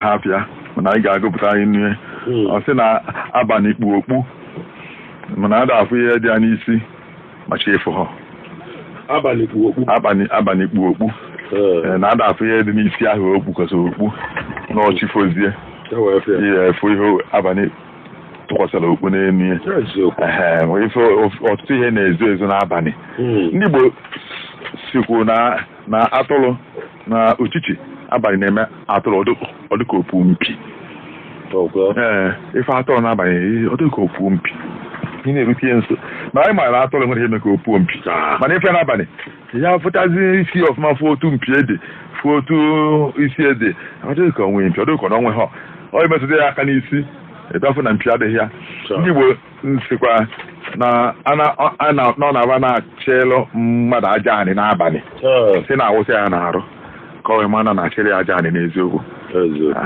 Hapịa, mana anyị ga-agụpụta anyị nne. Ọ sị na abalị kpu okpu, mana ada afụ ihe dị ya n'isi ma chi efu ha. Abalị kpu okpu. Abalị kpu okpu. Na ada afụ ihe dị n'isi ahụ okpu kwesịrị okpu na ọchịfozie. E wee fịa. Ihe efu ihe abalị tụkwasịrị okpu n'elu ya. Eziokwu. Ehe, ife ọtụtụ ihe na-ezo ezo n'abalị. Ndị Igbo sikwu na atụrụ na uchichi abalị na-eme atụrụ ọdụka opu mpi. Ọkwa. Ee, ife atụrụ n'abalị ọdụka opu mpi, ị na-erute ya nso, ma anyị maara atụrụ nwere ihe eme ka opuo mpi, mana ife n'abalị ya fụtazi isi ọfụma, fụ otu mpi ede, fụ otu isi ede, ọdụka onwe mpi, ọdụka na onwe ha ọ emetụta ya aka n'isi ịbịafụ na mpi adịghị ya. Ndị Igbo sikwa na ọ na-aba na-achịlụ mmadụ aja anị n'abalị, si na-awụsị ya n'arụ ka ọ wee ma na na-achịrị ya aja anị n'eziokwu. Eziokwu.